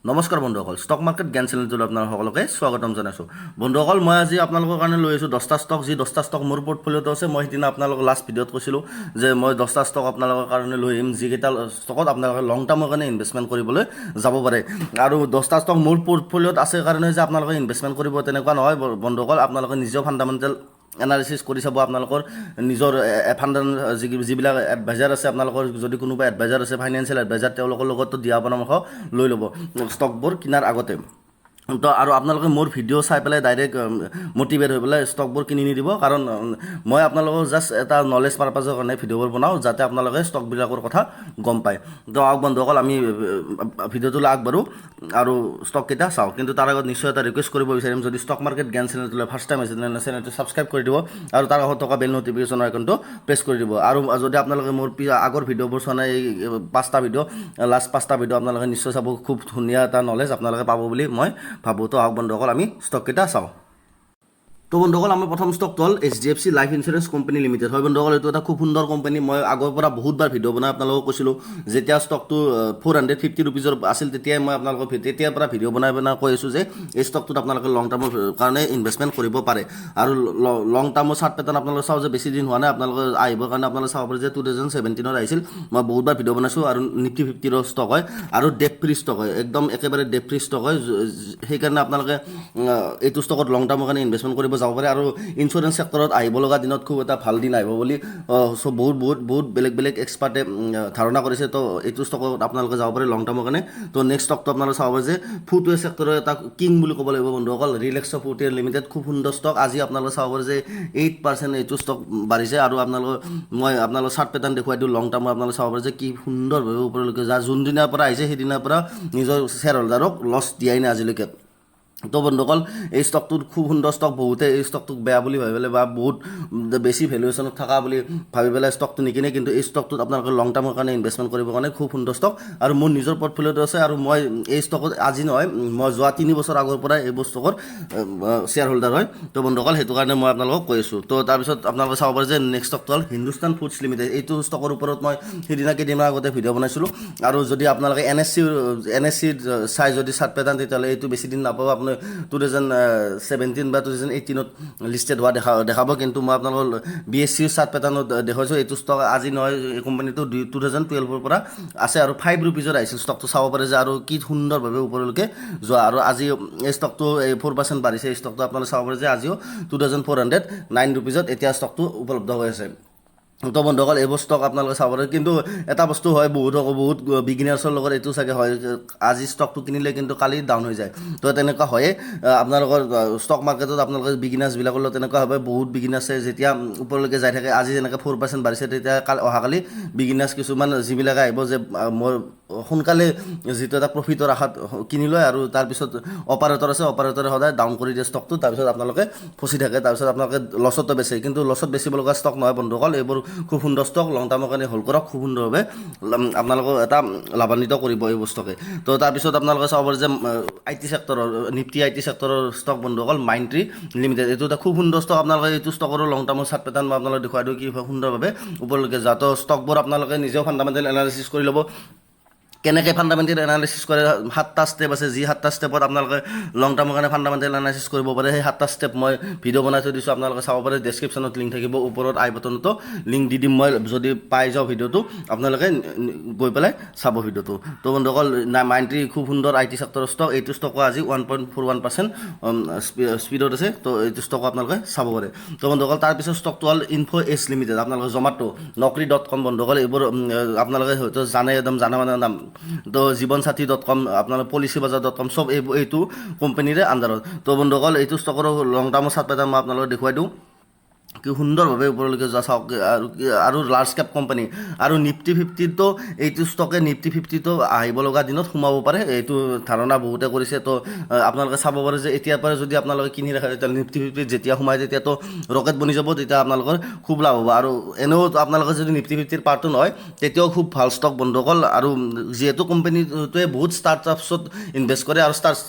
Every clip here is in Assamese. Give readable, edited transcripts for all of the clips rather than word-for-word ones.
নমস্কাৰ বন্ধুসকল, ষ্টক মাৰ্কেট জ্ঞান চেনেলটোলৈ আপোনালোক সকলোকে স্বাগতম জনাইছোঁ। বন্ধুসকল, মই আজি আপোনালোকৰ কাৰণে লৈ আহিছোঁ 10টা ষ্টক, যি 10টা ষ্টক মোৰ পৰ্টফলিঅ'ত আছে। মই সিদিনা আপোনালোকক লাষ্ট ভিডিঅ'ত কৈছিলোঁ যে মই 10টা ষ্টক আপোনালোকৰ কাৰণে লৈ আহিম, যিকেইটা ষ্টকত আপোনালোকে লং টাৰ্মৰ কাৰণে ইনভেষ্টমেণ্ট কৰিবলৈ যাব পাৰে। আৰু 10টা ষ্টক মোৰ পৰ্টফলিঅ'ত আছে কাৰণে যে আপোনালোকে ইনভেষ্টমেণ্ট কৰিব তেনেকুৱা নহয় বন্ধুসকল। আপোনালোকে নিজেও ফাণ্ডামেণ্টেল এনালিচিছ কৰি চাব। আপোনালোকৰ নিজৰ ফাণ্ড যিবিলাক এডভাইজাৰ আছে, আপোনালোকৰ যদি কোনোবা এডভাইজাৰ আছে, ফাইনেন্সিয়েল এডভাইজাৰ, তেওঁলোকৰ লগতো দিয়া পৰামৰ্শ লৈ ল'ব ষ্টকবোৰ কিনাৰ আগতে। তো আৰু আপোনালোকে মোৰ ভিডিঅ' চাই পেলাই ডাইৰেক্ট মটিভেট হৈ পেলাই ষ্টকবোৰ কিনি নিদিব, কাৰণ মই আপোনালোকক জাষ্ট এটা নলেজ পাৰপাজৰ কাৰণে ভিডিঅ'বোৰ বনাওঁ, যাতে আপোনালোকে ষ্টকবিলাকৰ কথা গম পায়। তো আহক বন্ধুসকল, আমি ভিডিঅ'টোলৈ আগবাঢ়োঁ আৰু ষ্টককেইটা চাওঁ। কিন্তু তাৰ আগত নিশ্চয় এটা ৰিকুৱেষ্ট কৰিব বিচাৰিম, যদি ষ্টক মাৰ্কেট জ্ঞান চেনেলটোলৈ ফাৰ্ষ্ট টাইম হৈছে, তেনেহ'লে চেনেলটো ছাবস্ক্ৰাইব কৰি দিব আৰু তাৰ কাষত থকা বেল নটিফিকেশ্যন আইকনটো প্ৰেছ কৰি দিব। আৰু যদি আপোনালোকে মোৰ আগৰ ভিডিঅ'বোৰ চোৱা নাই, এই পাঁচটা ভিডিঅ', লাষ্ট পাঁচটা ভিডিঅ' আপোনালোকে নিশ্চয় চাব। খুব ধুনীয়া এটা নলেজ আপোনালোকে পাব বুলি মই ভাবোঁ। তো আহক বন্ধুসকল, আমি ষ্টককেইটা চাওঁ। তো বন্ধুসকল, আমাৰ প্ৰথম ষ্টকটো হ'ল HDFC life insurance company limited হয়। বন্ধুসকল, এইটো এটা খুব সুন্দৰ কোম্পানী। মই আগৰ পৰা বহুতবাৰ ভিডিঅ' বনাই আপোনালোকক কৈছিলোঁ। যেতিয়া ষ্টকটো 450 ৰুপিজৰ আছিল, তেতিয়াই মই আপোনালোকক তেতিয়াৰ পৰা ভিডিঅ' বনাই বনাই কৈ আছোঁ যে এই ষ্টকটোত আপোনালোকে লং টাৰ্মৰ কাৰণে ইনভেষ্টমেণ্ট কৰিব পাৰে। আৰু লং টাৰ্মৰ চাৰ্ট পেটাৰ্ণ আপোনালোকে চাওঁ যে বেছি দিন হোৱা নাই আপোনালোকে আহিবৰ কাৰণে। আপোনালোকে চাব পাৰে যে 2017ত আহিছিল। মই বহুতবাৰ ভিডিঅ' বনাইছোঁ। আৰু নিফটি 50ৰ ষ্টক হয় আৰু ডেট ফ্ৰী ষ্টক হয়, একদম একেবাৰে ডেট ফ্ৰী ষ্টক হয়। সেইকাৰণে আপোনালোকে এইটো ষ্টকত লং টাৰ্মৰ কাৰণে ইনভেষ্টমেণ্ট কৰিব যাব পাৰে। আৰু ইঞ্চুৰেঞ্চ ছেক্টৰত আহিব লগা দিনত খুব এটা ভাল দিন আহিব বুলি চ' বহুত বহুত বহুত বেলেগ বেলেগ এক্সপাৰ্টে ধাৰণা কৰিছে। তো এইটো ষ্টকত আপোনালোকে যাব পাৰে লং টাৰ্মৰ কাৰণে। তো নেক্সট ষ্টকটো আপোনালোকে চাব পাৰে যে ফুটৱেৰ ছেক্টৰৰ এটা কিং বুলি ক'ব লাগিব বন্ধুসকল, ৰিলেক্স ফুটৱেৰ লিমিটেড। খুব সুন্দৰ ষ্টক। আজি আপোনালোকে চাব পাৰে যে 8% এইটো ষ্টক বাঢ়িছে। আৰু আপোনালোকৰ মই আপোনালোকৰ চাৰ্ট পেটাৰ্ণ দেখুৱাই দিওঁ। লং টাৰ্মৰ আপোনালোকে চাব পাৰে যে কি সুন্দৰভাৱে ওপৰলৈকে যা যোনদিনাৰ পৰা আহিছে, সেইদিনাৰ পৰা নিজৰ শ্বেয়াৰ হোল্ডাৰক লছ দিয়াই নাই আজিলৈকে। তো বন্ধুসকল, এই ষ্টকটোত খুব সুন্দৰ ষ্টক। বহুতে এই ষ্টকটোক বেয়া বুলি ভাবি পেলাই বা বহুত বেছি ভেলুৱেশ্যনত থকা বুলি ভাবি পেলাই ষ্টকটো নিকিনে। কিন্তু এই ষ্টকটোত আপোনালোকে লং টাৰ্মৰ কাৰণে ইনভেষ্টমেণ্ট কৰিবৰ কাৰণে খুব সুন্দৰ ষ্টক। আৰু মোৰ নিজৰ পৰ্টফলিঅ'টো আছে। আৰু মই এই ষ্টকত আজি নহয়, মই যোৱা 3 বছৰ আগৰ পৰাই এইবোৰ ষ্টকৰ শ্বেয়াৰ হোল্ডাৰ হয়। তো বন্ধুসকল, সেইটো কাৰণে মই আপোনালোকক কৈ আছোঁ। তো তাৰপিছত আপোনালোকে চাব পাৰে যে নেক্সট ষ্টকটো হ'ল হিন্দুস্তান ফুডছ লিমিটেড। এইটো ষ্টকৰ ওপৰত মই সিদিনা কেইদিনমান আগতে ভিডিঅ' বনাইছিলোঁ। আৰু যদি আপোনালোকে এন এছ চিৰ চাই যদি চাৰ্ট পেটাৰ্ণ, তেতিয়াহ'লে এইটো বেছি দিন নাপাব। আপুনি 2017 বা 2018ত লিষ্টেড হোৱা দেখাব। কিন্তু মই আপোনালোকৰ বিএছইৰ চাৰ্ট পেটাৰ্ণত দেখুৱাইছোঁ। এইটো ষ্টক আজি নহয়, এই কোম্পানীটো 2012ৰ পৰা আছে আৰু 5 ৰুপিজত আহিছিল ষ্টকটো। চাব পাৰে যে আৰু কি সুন্দৰভাৱে ওপৰলৈকে যোৱা। আৰু আজি এই ষ্টকটো এই 4% বাঢ়িছে। এই ষ্টকটো আপোনালোকে চাব পাৰে যে আজিও 2409 ৰুপিজত এতিয়া ষ্টকটো উপলব্ধ হৈ আছে। তো বন্ধুসকল, এইবোৰ ষ্টক আপোনালোকে চাব পাৰে। কিন্তু এটা বস্তু হয়, বহুত বহুত বিগিনাৰ্ছৰ লগত এইটো চাগে হয়, আজি ষ্টকটো কিনিলে কিন্তু কালি ডাউন হৈ যায়। তো তেনেকুৱা হয়ে আপোনালোকৰ ষ্টক মাৰ্কেটত। আপোনালোকে বিগিনাৰ্ছবিলাকৰ লগত তেনেকুৱা হ'ব। বহুত বিগিনাৰ্ছে যেতিয়া ওপৰলৈকে যাই থাকে, আজি যেনেকৈ 4% বাঢ়িছে, তেতিয়া অহাকালি বিগিনাৰ্ছ কিছুমান যিবিলাকে আহিব যে মই সোনকালে যিটো এটা প্ৰফিটৰ আশাত কিনি লয় আৰু তাৰপিছত অপাৰেটৰ আছে, অপাৰেটৰে সদায় ডাউন কৰি দিয়ে ষ্টকটো। তাৰপিছত আপোনালোকে ফচি থাকে। তাৰপিছত আপোনালোকে লছতো বেচে। কিন্তু লছত বেচিব লগা ষ্টক নহয় বন্ধুসকল। এইবোৰ খুব সুন্দৰ ষ্টক। লং টাৰ্মৰ কাৰণে হোল্ড কৰক, খুব সুন্দৰভাৱে আপোনালোকক এটা লাভান্বিত কৰিব এই ষ্টকে। তো তাৰপিছত আপোনালোকে চাব পাৰে যে I T ছেক্টৰৰ, নিফটি I T ছেক্টৰৰ ষ্টক বন্ধুসকল, মাইণ্ড ট্ৰী লিমিটেড। এইটো এটা খুব সুন্দৰ ষ্টক। আপোনালোকে এইটো ষ্টকৰো লং টাৰ্মৰ চাৰ্ট পেটাৰ্ণ মই আপোনালোকক দেখুৱাই দিওঁ, কি সুন্দৰভাৱে ওপৰলৈকে যোৱা। তো ষ্টকবোৰ আপোনালোকে নিজেও ফাণ্ডামেণ্টেল এনালিচিছ কৰি ল'ব। কেনেকৈ ফাণ্ডামেণ্টেল এনালিচিছ কৰে, সাতটা ষ্টেপ আছে, যি সাতটা ষ্টেপত আপোনালোকে লং টাৰ্মৰ কাৰণে ফাণ্ডামেণ্টেল এনালিচিছ কৰিব পাৰে। সেই সাতটা ষ্টেপ মই ভিডিঅ' বনাই থৈ দিছোঁ, আপোনালোকে চাব পাৰে। ডেছক্ৰিপশ্যনত লিংক থাকিব, ওপৰত আই বটনতো লিংক দি দিম মই। যদি পাই যাওঁ ভিডিঅ'টো, আপোনালোকে গৈ পেলাই চাব ভিডিঅ'টো। তো বন্ধুসকল, মাইণ্ড ট্ৰী খুব সুন্দৰ I T ছেক্টৰৰ ষ্টক। এইটো ষ্টকো আজি 1.41% স্পীডত আছে। তো এইটো ষ্টকো আপোনালোকে চাব পাৰে। তো বন্ধুসকল, তাৰপিছত ষ্টকটো হ'ল ইনফ' এজ লিমিটেড। আপোনালোকে জমাটো, নকৰি.কম, বন্ধুসকল, এইবোৰ আপোনালোকে হয়তো জানে, একদম জানা মানে নাম। তো জীৱনসাথী.কম, আপোনালোকে পলিচি বজাৰ.কম, চব এইটো কোম্পানীৰে আণ্ডাৰত। তো বন্ধুসকল, এইটো ষ্টকৰো লং টাৰ্মৰ চাৰ্ট পেটাৰ্ণ মই আপোনালোকক দেখুৱাই দিওঁ, কি সুন্দৰভাৱে ওপৰলৈকে যোৱা চাওক। আৰু লাৰ্জ কেপ কোম্পানী আৰু নিফটি 50তো এইটো ষ্টকে নিফটি 50তো আহিব লগা দিনত সোমাব পাৰে, এইটো ধাৰণা বহুতে কৰিছে। তো আপোনালোকে চাব পাৰে যে এতিয়াৰ পৰা যদি আপোনালোকে কিনি ৰাখে, তেতিয়াহ'লে নিফটি 50ত যেতিয়া সোমায়, তেতিয়াতো ৰকেট বনি যাব। তেতিয়া আপোনালোকৰ খুব লাভ হ'ব। আৰু এনেও আপোনালোকে যদি নিফটি 50ৰ পাৰ্টো নহয়, তেতিয়াও খুব ভাল ষ্টক বন্ধুসকল। আৰু যিহেতু কোম্পানীটোৱে বহুত ষ্টাৰ্টআপছত ইনভেষ্ট কৰে আৰু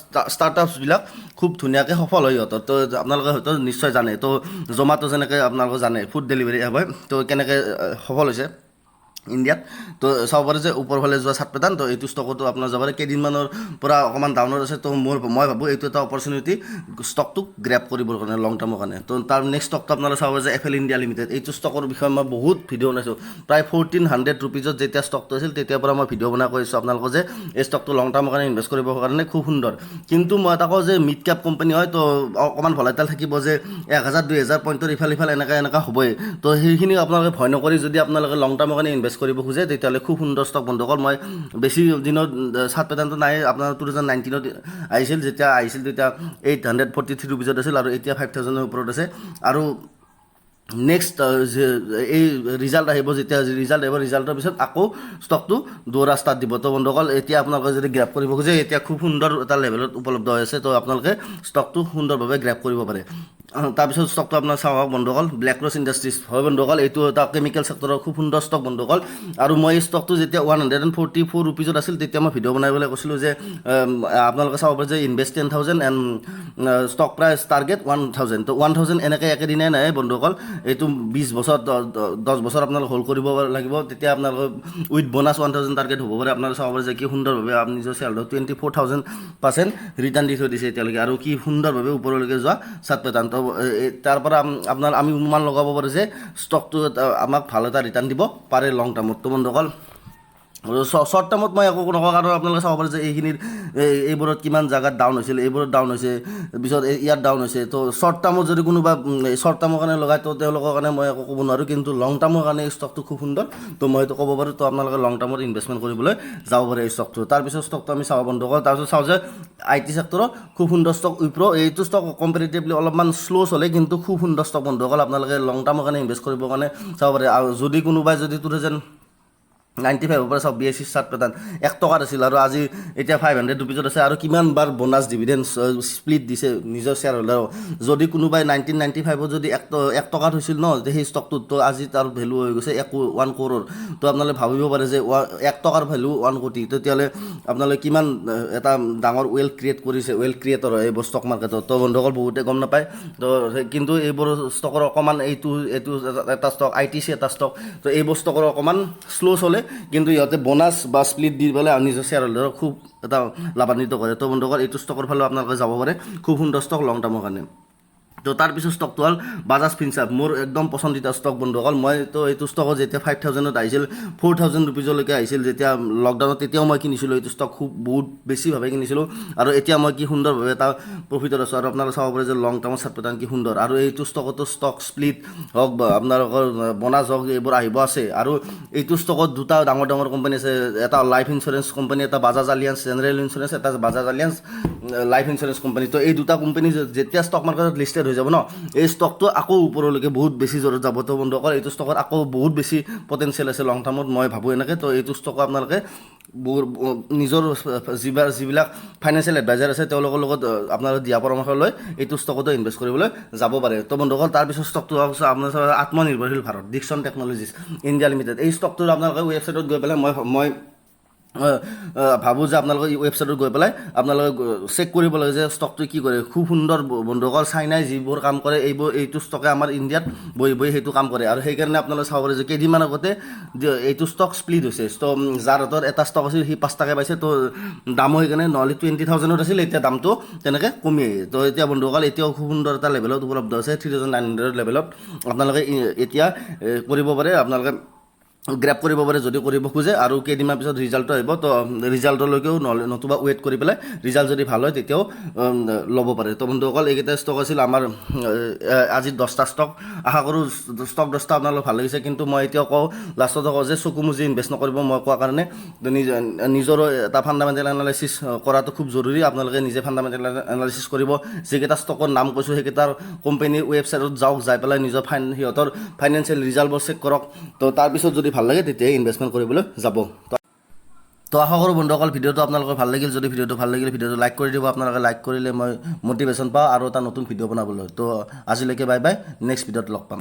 ষ্টাৰ্টআপছবিলাক খুব ধুনীয়াকৈ সফল হয় সিহঁতৰ। তো আপোনালোকে হয়তো নিশ্চয় জানে। তো জমাটো যেনেকৈ আপোনালোকে জানে, ফুড ডেলিভাৰী এপ হয়, তো কেনেকৈ সফল হৈছে। ইণ্ডিয়াত। তো চাব পাৰে যে ওপৰ ফালে যোৱা চাৰ্ট পেটাৰ্ণ। তো এইটো ষ্টকতো আপোনাৰ যাব পাৰে। কেইদিনমানৰ পৰা অকণমান ডাউনত আছে। তো মই ভাবোঁ এইটো এটা অপৰচুনিটি ষ্টকটোক গ্ৰেপ কৰিবৰ কাৰণে, লং টাৰ্মৰ কাৰণে। তো তাৰ নেক্সট ষ্টকটো আপোনালোকে চাব পাৰে যে এফ এল ইণ্ডিয়া লিমিটেড। এইটো ষ্টকৰ বিষয়ে মই বহুত ভিডিঅ' বনাইছোঁ। প্ৰায় 1400 ৰুপিজত যেতিয়া ষ্টকটো আছিল, তেতিয়াৰ পৰা মই ভিডিঅ' বনাই কৈছোঁ আপোনালোকক যে এই ষ্টকটো লং টাৰ্মৰ কাৰণে ইনভেষ্ট কৰিবৰ কাৰণে খুব সুন্দৰ। কিন্তু মই এটা কওঁ যে মিড কেপ কোম্পানী হয়, তো অকণমান ভলাটাইল থাকিব যে 1000 2000 পইণ্টৰ ইফাল সিফাল এনেকুৱা এনেকুৱা হ'বই। তো সেইখিনি আপোনালোকে ভয় নকৰি যদি আপোনালোকে লং টাৰ্মৰ কাৰণে ইনভেষ্ট কৰিব খোজে, তেতিয়াহ'লে খুব সুন্দৰ ষ্টক বন্ধুসকল। মই বেছি দিনত চাৰ্ট পেটাৰ্ণটো নাই, আপোনাৰ 2019ত আহিছিল। যেতিয়া আহিছিল, তেতিয়া 843 ৰুপিজত আছিল আৰু এতিয়া 5000ৰ ওপৰত আছে। আৰু নেক্সট এই ৰিজাল্ট আহিব, যেতিয়া ৰিজাল্ট আহিব, ৰিজাল্টৰ পিছত আকৌ ষ্টকটো দৌৰা ষ্টাৰ্ট দিব। তো বন্ধুসকল, এতিয়া আপোনালোকে যদি গ্ৰেপ কৰিব খোজে, এতিয়া খুব সুন্দৰ এটা লেভেলত উপলব্ধ হৈ আছে। তো আপোনালোকে ষ্টকটো সুন্দৰভাৱে গ্ৰেপ কৰিব পাৰে। তাৰপিছত ষ্টকটো আপোনাৰ চাওক বন্ধুসকল, ব্লেক ৰ'জ ইণ্ডাষ্ট্ৰিজ হয়। বন্ধুসকল, এইটো এটা কেমিকেল ছেক্টৰৰ খুব সুন্দৰ ষ্টক বন্ধুসকল। আৰু মই এই ষ্টকটো যেতিয়া 144 ৰুপিজত আছিল, তেতিয়া মই ভিডিঅ' বনাই পেলাই কৈছিলোঁ যে আপোনালোকে চাব পাৰে যে invest 10,000 and stock price target 1000। তো 1000 এনেকৈ একেদিনাই নাহে বন্ধুসকল। এইটো 20 বছৰ, 10 বছৰ আপোনালোকে হোল্ড কৰিব লাগিব, তেতিয়া আপোনালোকৰ উইথ বনাছ 1000 টাৰ্গেট হ'ব পাৰে। আপোনালোকে চাব পাৰে যে কি সুন্দৰভাৱে আপুনি নিজৰ শ্বেয়াৰ 24,000% ৰিটাৰ্ণ দি থৈ দিছে এতিয়ালৈকে আৰু কি সুন্দৰভাৱে ওপৰলৈকে যোৱা চাৰ্ট পেটাৰ্ণ। তো তাৰ পৰা আপোনাৰ আমি অনুমান লগাব পাৰোঁ যে ষ্টকটো আমাক ভাল এটা ৰিটাৰ্ণ দিব পাৰে লং টাৰ্মত। তো বন্ধুসকল, শ্বৰ্ট টাৰ্মত মই একো নকওঁ, কাৰণ আপোনালোকে চাব পাৰে যে এইখিনিৰ এইবোৰত কিমান জেগাত ডাউন হৈছিল। এইবোৰত ডাউন হৈছে, পিছত ইয়াত ডাউন হৈছে। তো শ্বৰ্ট টাৰ্মত যদি কোনোবা শ্বৰ্ট টাৰ্মৰ কাৰণে লগায়, তো তেওঁলোকৰ কাৰণে মই একো ক'ব নোৱাৰোঁ। কিন্তু লং টাৰ্মৰ কাৰণে এই ষ্টকটো খুব সুন্দৰ, তো মই সেইটো ক'ব পাৰোঁ। তো আপোনালোকে লং টাৰ্মত ইনভেষ্টমেণ্ট কৰিবলৈ যাব পাৰে এই ষ্টকটো। তাৰপিছত ষ্টকটো আমি চাব বন্ধুসকল, তাৰপিছত চাওঁ যে I T ছেক্টৰৰ খুব সুন্দৰ ষ্টক উইপ্ৰ। এইটো ষ্টক কম্পেৰেটিভলি অলপমান শ্ল' চলে, কিন্তু খুব সুন্দৰ ষ্টক বন্ধুসকল। আপোনালোকে লং টাৰ্মৰ কাৰণে ইনভেষ্ট কৰিবৰ কাৰণে চাব পাৰে। আৰু যদি কোনোবাই যদি 2095ৰ পৰা চাওক, B S C chart pattern 1 টকাত আছিল আৰু আজি এতিয়া 500 ৰুপিজত আছে। আৰু কিমান বাৰ বনাছ, ডিভিডেণ্ড স্প্লিট দিছে নিজৰ শ্বেয়াৰ হোল্ডাৰক। যদি কোনোবাই 1995ত যদি 1 টকাত হৈছিল ন সেই ষ্টকটোত, তো আজি তাৰ ভেলু হৈ গৈছে 1 কৰোৰ। তো আপোনালোকে ভাবিব পাৰে যে 1 টকাৰ ভেলু 1 কোটি, তেতিয়াহ'লে আপোনালোকে কিমান এটা ডাঙৰ ৱেল্থ ক্ৰিয়েট কৰিছে, ৱেল্থ ক্ৰিয়েটৰ হয় এইবোৰ ষ্টক মাৰ্কেটত। তো বন্ধুসকল, বহুতে গম নাপায়। তো কিন্তু এইবোৰ ষ্টকৰ অকণমান এইটো এটা ষ্টক, I T C এটা ষ্টক। তো এইবোৰ ষ্টকৰ অকণমান শ্ল' চলে, কিন্তু ইহঁতে বনাছ বা স্প্লিট দি পেলাই নিজৰ শ্বেয়াৰ হোল্ডাৰক খুব এটা লাভান্বিত কৰে। তো বন্ধুসকল, এইটো ষ্টকৰ ফালেও আপোনালোকে যাব পাৰে। খুব সুন্দৰ ষ্টক লং টাৰ্মৰ কাৰণে। তো তাৰপিছত ষ্টকটো হ'ল বাজাজ ফিনচাৰ্ভ, মোৰ একদম পচন্দিতা ষ্টক বন্ধুসকল। মই তো এইটো ষ্টকত যেতিয়া 5000ত আহিছিল, 4000 ৰুপিজলৈকে আহিছিল যেতিয়া লকডাউনত, তেতিয়াও মই কিনিছিলোঁ এইটো ষ্টক, খুব বহুত বেছিভাৱে কিনিছিলোঁ। আৰু এতিয়া মই কি সুন্দৰভাৱে এটা প্ৰফিটত আছোঁ। আৰু আপোনালোকে চাব পাৰে যে লং টাৰ্মত চাৰ্ট পেটাৰ্ণ কি সুন্দৰ। আৰু এইটো ষ্টকতো ষ্টক স্প্লিট হওক বা আপোনালোকৰ বনাছ হওক, এইবোৰ আহিব আছে। আৰু এইটো ষ্টকত দুটা ডাঙৰ ডাঙৰ কোম্পানী আছে, এটা লাইফ ইঞ্চুৰেঞ্চ কোম্পানী, এটা বাজাজ আলিয়ান্স জেনেৰেল ইঞ্চুৰেঞ্চ, এটা Bajaj alliance life insurance company. তো এই দুটা কোম্পানী যেতিয়া ষ্টক মাৰ্কেটত লিষ্টেড হৈ যাব ন, এই ষ্টকটো আকৌ ওপৰলৈকে বহুত বেছি জোৰত যাব। তো বন্ধুসকল, এইটো ষ্টকত আকৌ বহুত বেছি পটেঞ্চিয়েল আছে লং টাৰ্মত, মই ভাবোঁ এনেকৈ। তো এইটো ষ্টকো আপোনালোকে বহুত নিজৰ যিবিলাক ফাইনেন্সিয়েল এডভাইজাৰ আছে, তেওঁলোকৰ লগত আপোনালোকে দিয়া পৰামৰ্শ লৈ এইটো ষ্টকতো ইনভেষ্ট কৰিবলৈ যাব পাৰে। তো বন্ধুসকল, তাৰপিছত ষ্টকটো হৈছে আপোনাৰ আত্মনিৰ্ভৰশীল ভাৰত, ডিকচন টেকন'লজিছ ইণ্ডিয়া লিমিটেড। এই ষ্টকটোৰ আপোনালোকে ৱেবছাইটত গৈ পেলাই মই ভাবোঁ যে আপোনালোকে ৱেবছাইটত গৈ পেলাই আপোনালোকে চেক কৰিব লাগে যে ষ্টকটোৱে কি কৰে। খুব সুন্দৰ বন্ধুসকল। চাইনাই যিবোৰ কাম কৰে, এইবোৰ এইটো ষ্টকে আমাৰ ইণ্ডিয়াত বহি বহি সেইটো কাম কৰে। আৰু সেইকাৰণে আপোনালোকে চাব পাৰে যে কেইদিনমান আগতে যে এইটো ষ্টক স্প্লিট হৈছে। তো যাৰ হাতত এটা ষ্টক আছিল, সি 5টাকৈ পাইছে। তো দামো সেইকাৰণে, নহ'লে 20,000ত আছিল, এতিয়া দামটো তেনেকৈ কমি আহিছে। তো এতিয়া বন্ধুসকল, এতিয়াও খুব সুন্দৰ এটা লেভেলত উপলব্ধ আছে। 3900 লেভেলত আপোনালোকে এতিয়া কৰিব পাৰে, আপোনালোকে গ্ৰেপ কৰিব পাৰে যদি কৰিব খোজে। আৰু কেইদিনমান পিছত ৰিজাল্টটো আহিব। তো ৰিজাল্টলৈকেও নহ'লে নতুবা ৱেইট কৰি পেলাই ৰিজাল্ট যদি ভাল হয়, তেতিয়াও ল'ব পাৰে। তো বন্ধুসকল, এইকেইটা ষ্টক আছিল আমাৰ আজি 10টা ষ্টক। আশা কৰোঁ ষ্টক 10টা আপোনালোক ভাল লাগিছে। কিন্তু মই এতিয়াও কওঁ, লাষ্টতে কওঁ যে চকু মুজি ইনভেষ্ট নকৰিব মই কোৱা কাৰণে। তো নিজৰো এটা ফাণ্ডামেণ্টেল এনালাইচিছ কৰাটো খুব জৰুৰী। আপোনালোকে নিজে ফাণ্ডামেণ্টেল এনালাইচিছ কৰিব। যিকেইটা ষ্টকৰ নাম কৈছোঁ, সেইকেইটাৰ কোম্পানীৰ ৱেবছাইটত যাওক, যাই পেলাই নিজৰ সিহঁতৰ ফাইনেন্সিয়েল ৰিজাল্টবোৰ চেক কৰক। তো তাৰপিছত যদি ভাল লাগে, তেতিয়াহে ইনভেষ্টমেণ্ট কৰিবলৈ যাব। তো আশা কৰোঁ বন্ধুসকল, ভিডিঅ'টো আপোনালোকৰ ভাল লাগিল। যদি ভিডিঅ'টো ভাল লাগিল, ভিডিঅ'টো লাইক কৰি দিব। আপোনালোকে লাইক কৰিলে মই মটিভেশ্যন পাওঁ আৰু এটা নতুন ভিডিঅ' বনাবলৈ। তো আজিলৈকে বাই বাই, নেক্সট ভিডিঅ'ত লগ পাম।